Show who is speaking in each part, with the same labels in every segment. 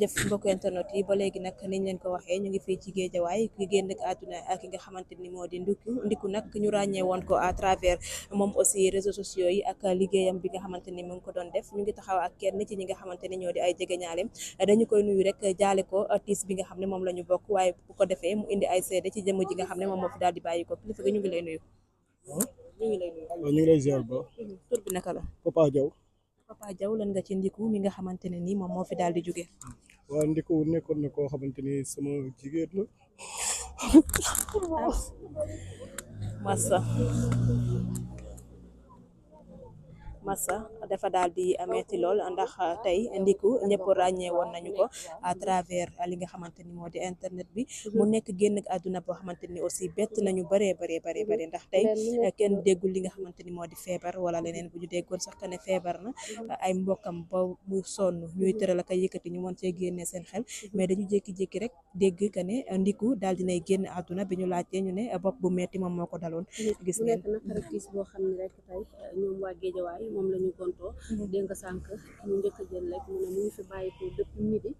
Speaker 1: jëf mbokk internet yi ba léegi nag niñ leen ko waxee ñu ngi fii ci Géejawaay ki génn àdduna ak ki nga xamante ni moo di ndiku nag ñu ràññee woon ko à travers moom aussi réseaux sociaux yi ak liggéeyam bi nga xamante ni mu ngi ko doon def ñu ngi taxaw ak kenn ci ñi nga xamante ni ñoo di ay jegeñaaleem dañu koy nuyu rek jaale ko tiis bi nga xam ne moom la ñu bokk waaye bu ko defee mu indi ay seede ci jëmm ji nga xam ne moom moo fi daal di bàyyi ko kilifa gi ñu ngi lay nuyu. ñu ngi lay nuyu.
Speaker 2: ñu ngi lay ziar ba.
Speaker 1: tur bi naka la.
Speaker 2: Papa Diaw.
Speaker 1: Papa Diaw lan nga ci ndiku mi nga xamante ne ni moom moo fi daal di jóge.
Speaker 2: waa ndiku nekkoon na koo xamante ni sama jigéen la.
Speaker 1: Massa dafa daal di metti lool ndax tey ndiku ñëpp ràññee woon nañu ko à travers li nga xamante ni moo di internet bi mu nekk génn àdduna boo xamante ni aussi bett nañu bëree ndax tey kenn déggul li nga xamante ni moo di feebar wala leneen bu ñu déggoon sax que ne feebar na ay mbokkam ba muy sonn ñuy tëral ak yëkkati ñu mën cee génnee seen xel mais dañu jékki-jékki rek dégg que ne ndiku daal dinay génn àdduna bi ñu laajtee ñu ne bopp bu metti moom moo ko daloon. gis ngeen
Speaker 3: boo xam ne rek tey ñoom waa Géejawaay moom la ñu gontoo dégg nga sànq ñu njëkk a jël rek mu ne mu ngi fi bàyyi ko depuis midi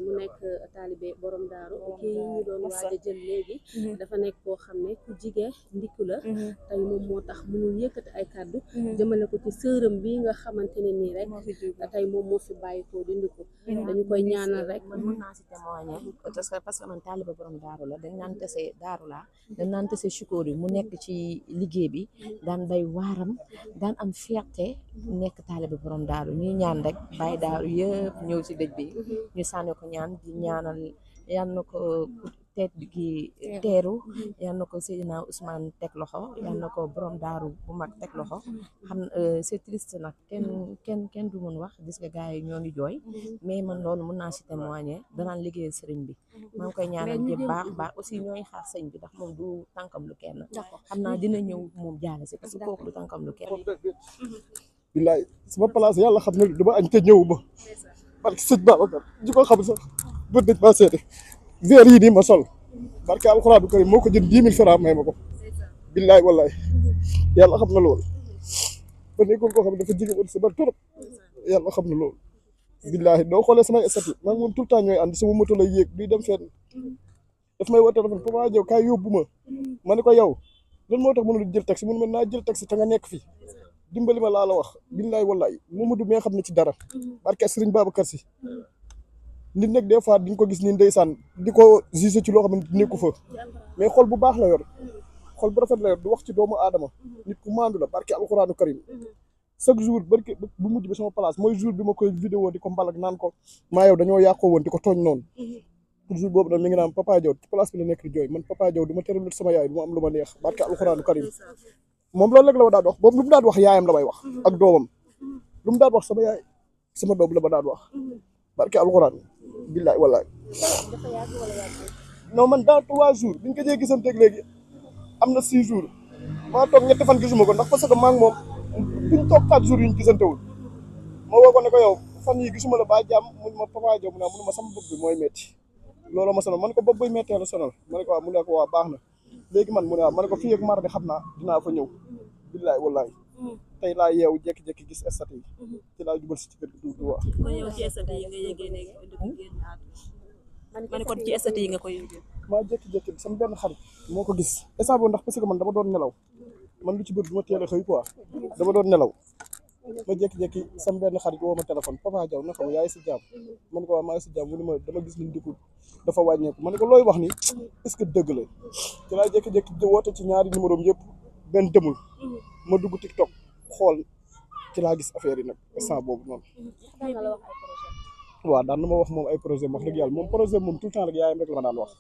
Speaker 3: mu nekk taalibe borom daaru kii ñu doon waaj a jël léegi dafa nekk koo xam ne ku jigee ndiku la tey moom moo tax mënul yëkkati ay kàddu jëmale ko ci sërëm bi nga xamante ne nii rek tey moom moo fi bàyyi ko di ndiku dañu koy ñaanal rek.
Speaker 4: man mën naa si témoigner parce que man taalibe borom daaru la dañ naan tase daaru laa dañ naan tase chukóor yi mu nekk ci liggéey bi daan bay waaram daan am fierté nekk taalibe borom daaru ñuy ñaan rek bàyyi daaru yëpp ñëw ci dëj bi ñu sànni ko ñaan di ñaanal yal na ko teet gi teeru yal na ko Seydina Ousmane teg loxo yal na ko borom daaru bu mag teg loxo xam c'est triste nag kenn du mun wax gis nga gars yi ñoo ngi jooy mais man loolu mën naa si témoigner danaan liggéeyal sëriñ bi maa ngi koy ñaanal jëpp baax aussi ñooy xaar sëñ bi ndax moom du tànkam lu kenn xam naa dina ñëw moom jaale si parce que kooku du tànkam lu kenn.
Speaker 2: billaay sama place yàlla xam ne dama añ te ñëw ba parce que sëñ Babacar ji ko xam sax bët dañ maa seete verre yi nii ma sol barke alxuraanu karim moo ko jënd 10 000 francs may ma ko billaay wallaay yàlla xam na loolu ba nekkoon koo xam ne dafa jige woon sama torop yàlla xam na loolu billaay doo xoolee samay statut maa ngi moom tout le temps ñooy ànd sama moto lay yéeg duy dem fenn daf may woo téléphone Papa Diaw kaay yóbbu ma ne ko yow lan moo tax mënul jël taxi mun ma naa jël taxi te nga nekk fi dimbali ma laa la wax billaay wallaay Mamadou mi xam ne ci dara barke Sëriñ Babacar Si nit nag des fois diñ ko gis ni ndeysaan di ko gisé ci loo xam ne nekku fa mais xol bu baax la yor xol bu rafet la yor du wax ci doomu aadama nit ku maandu la barke alxuraanu karim chaque jour barke bu mujj bi sama place mooy jour bi ma koy vidéo di ko mbalak naan ko maa yow dañoo yàqoo woon di ko tooñ noonu jour boobu nag mi ngi naan Papa Diaw ci place bi la nekk di jooy man Papa Diaw du ma teralut sama yaay du ma am lu ma neex barke alxuraanu karim moom loolu rek la ma daan wax boobu lu mu daan wax yaayam la may wax ak doomam lu mu daan wax sama yaay sama doom la ma daan wax barke alxuraan billaay wallaay non man dans 3 jours biñ ko jee gisanteeg léegi am na 6 jours maa toog 3 fan gisuma ko ndax parce que maa ngi moom biñ toog 4 jours yuñ gisantewul ma woo ko ne ko yow fan yi gisuma la ba jàmm mun ma Papa Diaw mu ne ma sama bopp bi mooy metti loolu ma sonal man ko bopp buy mettee la sonal ma ne ko waaw mu ne ko waa baax na léegi man mu ne waaw ma ne ko fii ak mardi xam naa dinaa fa ñëw billaay wallaay tey laa yeewu jékki-jékki gis stat yi ci laa jubal si ci kër gi du waa
Speaker 1: kon yow ci stat yi nga yëgee ne ma ne kon ci stat yi nga koy yëgee
Speaker 2: maa jékki-jékki sama benn xarit moo ko gis instant boobu ndax parce que man dama doon nelaw man lu ci bëri du ma teel a xëy quoi dama doon nelaw ma jékki-jékki sama benn xarit woo ma téléphone Papa Diaw naka ma yaay si jàmm ma ne ko waa maa ngi si jàmm mu ne ma dama gis ni ndiku dafa wàññeeku ma ne ko looy wax ni est-ce que dëgg la ci laa jékki-jékki woote ci ñaari numéro yëpp benn demul ma dugg TikTok xool ci laa gis affaire yi nag instant boobu noonu waaw daan na ma wax moom ay projet wax dëgg yàlla moom projet moom tout le temps rek yaayam rek la ma daan wax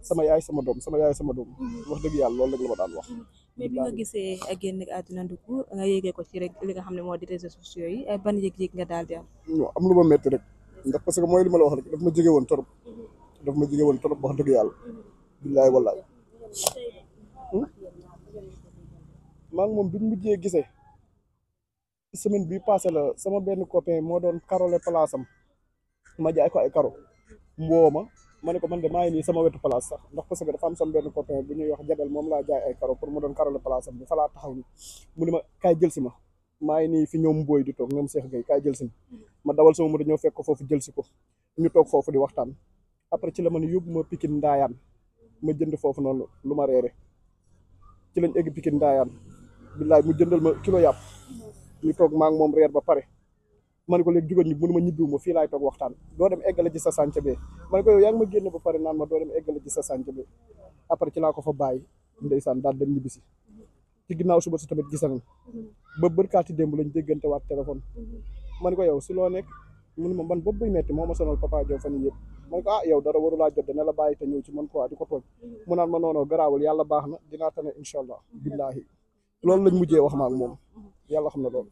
Speaker 2: sama yaay sama doom wax dëgg yàlla loolu rek la ma daan wax.
Speaker 1: mais bi nga gisee génn àdduna Ndiku nga yéegee ko ci rek li nga xam ne moo di réseaux sociaux yi ban yëg-yëg nga daal di am.
Speaker 2: am lu ma métti rek ndax parce que mooy li ma la wax rek daf ma jege woon trop wax dëgg yàlla billaay wallaay maa ngi moom bi ñu mujjee gisee semaine bii passé la sama benn copain moo doon karole place am ma jaay ko ay karo mboo ma ne ko man de maa ngi nii sama wetu place sax ndax parce que dafa am sama benn copain bu ñuy wax jabel moom laa jaay ay karo pour mu doon karole place am bi fa laa taxaw ni mu ne ma kaay jël si ma maa ngi nii fi ñoom mbooy di toog ñoom Cheikh Gueye kaay jël si ma dawal sama moto ñëw fekk ko foofu jël si ko ñu toog foofu di waxtaan après ci la ma ne yóbbu ma Pikine Ndaayaan ma jënd foofu noonu lu ma reere ci lañ egg Pikine Ndaayaan billaay mu jëndal ma kilo yàpp ñu toog maa ngi moom reer ba pare ma ne ko léegi jugal ñi mënu ma ñibbiwuma fii laay toog waxtaan doo dem eggale ci sa sànc bee ma ne ko yow yaa ngi ma génn ba pare naan ma doo dem eggale ci sa sànc bee après ci laa ko fa bàyyi ndeysaan daal dem ñibbisi ci ginnaaw suba si tamit gis nañ ba bërkaati démb lañ déggante waat téléphone ma ne ko yow si loo nekk mu ne ma man boobu buy metti moo ma sonal Papa Diop fan yii yëpp ma ne ko yow dara warulaa jot dana la bàyyi te ñëw ci man quoi di ko tooñ mu naan ma noonoo garaawul yàlla baax na dinaa tane incha allah billaahi loolu lañ mujjee wax ma ak moom yàlla xam na loolu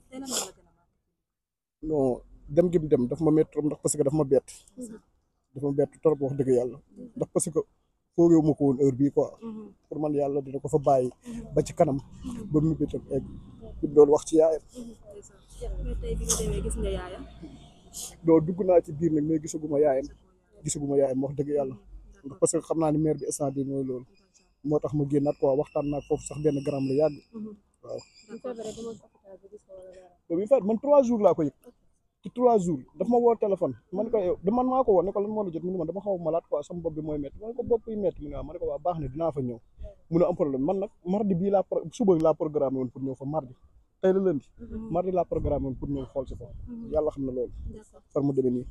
Speaker 2: non dem gi mu dem daf ma métti trop ndax parce que daf ma bett trop wax dëgg yàlla ndax parce que foogeewu ma ko woon heure bii quoi pour man yàlla dina ko fa bàyyi ba ci kanam ba mu bitam egg bi doon wax ci yaayam doo dugg naa ci biir nag mais gisaguma yaayam wax dëgg yàlla ndax parce que xam naa ni maire bi instant bi mooy loolu moo tax ma génnaat quoi waxtaan naag foofu sax benn gram la yàgg waaw ba bi faat man 3 jours laa ko yëg ci 3 jours daf ma woo téléphone man ko yow man maa ko woo ne ko lan moo la jot mu ne ma dama xaw malaat quoi sama bopp bi mooy métti ma ne ko bopp yi métti mu ne ma ne ko waa baax na dinaa fa ñëw mu ne am problème man nag mardi bii suba laa programme woon pour ñëw fa mardi tey la lundi mardi laa programme woon pour ñëw xool si fa yàlla xam na loolu far mu demee nii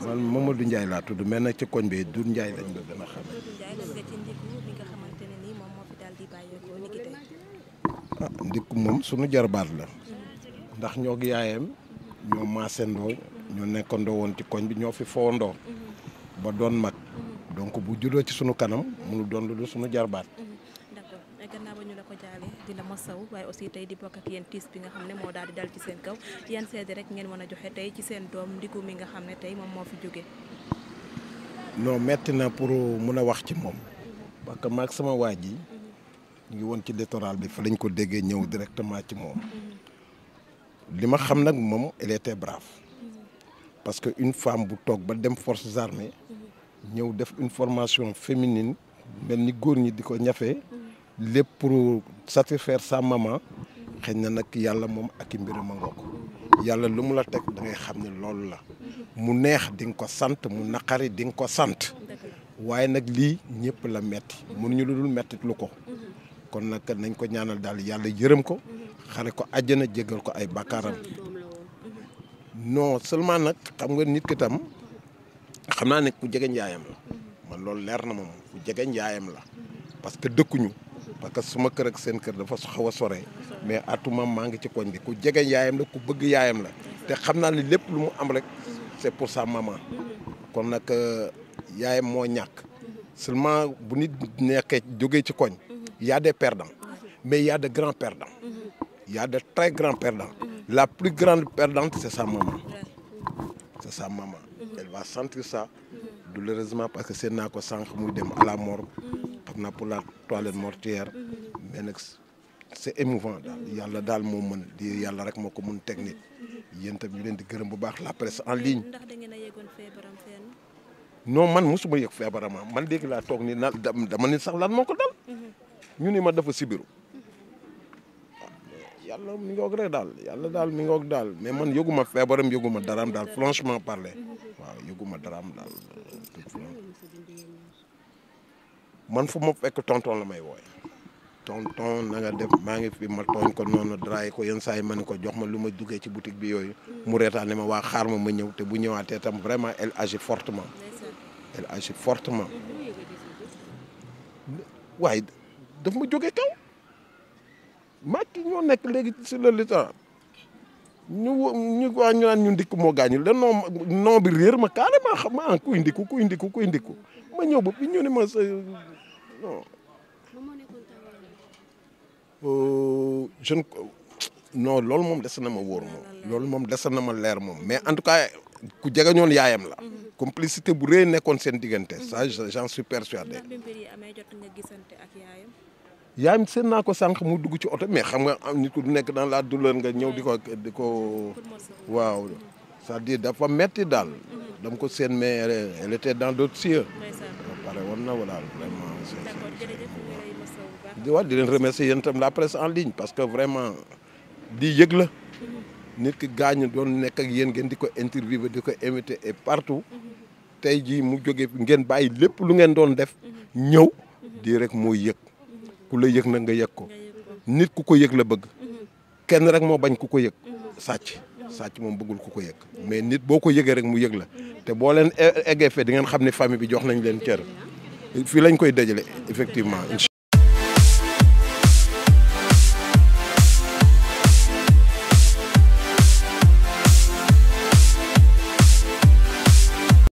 Speaker 5: man Mamadou Ndiaye laa tudd mais nag ci koñ bi Doudou Ndiaye lañ ma gën a xam. Ndikku moom sunu jarbaat la ndax ñoo gi yaayam ñoo maasandoo ñoo nekkandoo woon ci koñ bi ñoo fi fowandoo ba doon mag donc bu juddoo ci sunu kanam munu doon lu dul sunu jarbaat.
Speaker 1: gannaaw ba ñu la ko jaale di la masaw waaye aussi tey di bokk ak yéen tiis bi nga xam ne moo daal di dal ci seen kaw yan seede rek ngeen mën a joxe tey ci seen doom Ndickou mi nga xam ne tey moom moo fi jóge
Speaker 5: non metti na pour mun a wax ci moom parce que maag sama waa ji ñu ngi woon ci littoral bi fa lañ ko déggee ñëw directement ci moom li ma xam nag moom elle était brave parce que une femme bu toog ba dem forces armées ñëw def une formation féminine mel ni góor ñi di ko ñafee lépp pour satisfaire sa maman xëy na nag yàlla moom ak i mbiram a ngoog yàlla lu mu la teg da ngay xam ne loolu la mu neex di nga ko sant mu naqari di nga ko sant waaye nag lii ñëpp la metti mënuñu lu dul metti lu ko kon nag nañ ko ñaanal daal yàlla yërëm ko xare ko àjjana jéggal ko ay bakkaaram non seulement nag xam nga nit ki tam xam naa ne ku jegeñ yaayam la man loolu leer na moom ku jegeñ yaayam la parce que dëkkuñu parce que suma kër ak seen kër dafa xaw a sore mais atuma maa ngi ci koñ bi ku jege yaayam la ku bëgg yaayam la te xam naa ni lépp lu mu am rek c'est pour sa maman kon nag yaayam moo ñàkk seulement bu nit nekkee jógee ci koñ y a des perdants mais y a de grands perdants y a de très grands perdants la plus grande perdante c'est sa maman elle va sentir ça douloureusement parce que seen naa ko sànq muy dem à la morgue xam naa pour la toilette mortuaire mais nag c'est émouvant daal yàlla daal moo mën di yàlla rek moo ko mën teg nit yéen tam ñu leen di gërëm bu baax la presse en ligne.
Speaker 1: ndax da ngeen a yeggoon feebaram fenn.
Speaker 5: non man mosuma yëg feebaram man léegi laa toog ni na dama ni sax lan moo ko dal ñu ni ma dafa sibiru yàlla mi ngoog rek daal yàlla daal mi ngoog daal mais man yëguma feebaram yëguma daraam daal franchement parler waaw yëguma daraam daal man fu ma fekk tonton la may wooye tonton na nga def maa ngi fi ma tooñ ko noonu draay ko yenn saa yi ma ne ko jox ma lu ma duggee ci boutique bi yooyu mu reetaane ma waa xaar ma ñëw te bu ñëwaatee tam vraiment elle agit fortement waaye daf ma jógee kaw màcc ñoo nekk léegi sur le littoral ñu waa ñu naan ñu Ndickou moo gaañu le nom bi réer ma carrément xam ma kuy Ndickou ma ñëw ba bi ñu ne ma sa non non loolu moom des na ma wóor moom loolu moom des na ma leer moom mais en tout cas ku jegeñoon yaayam la complicité bu rëy nekkoon seen diggante ça j'en suis persuadé yaayam seen naa ko sànq mu dugg ci oto mais xam nga nit ku nekk dans la douleur nga ñëw di ko waaw c'est-à-dire dafa metti daal dama ko seen mais elle était dans d'autres cieux pare woon na daal vraiment di leen remercier yéen itam la presse en ligne parce que vraiment di yëg la nit ki gaañu doon nekk ak yéen ngeen di ko interviewer di ko invité et partout tey jii mu jóge ngeen bàyyi lépp lu ngeen doon def ñëw di rek mooy yëg ku la yëg nag nga yëg ko nit ku ko yëg la bëgg kenn rek moo bañ ku ko yëg sàcc moom bëggul ku ko yëg mais nit boo ko yëgee rek mu yëg la te boo leen eggee fe di ngeen xam ne famille bi jox nañ leen cër fii lañ koy dajale effectivement.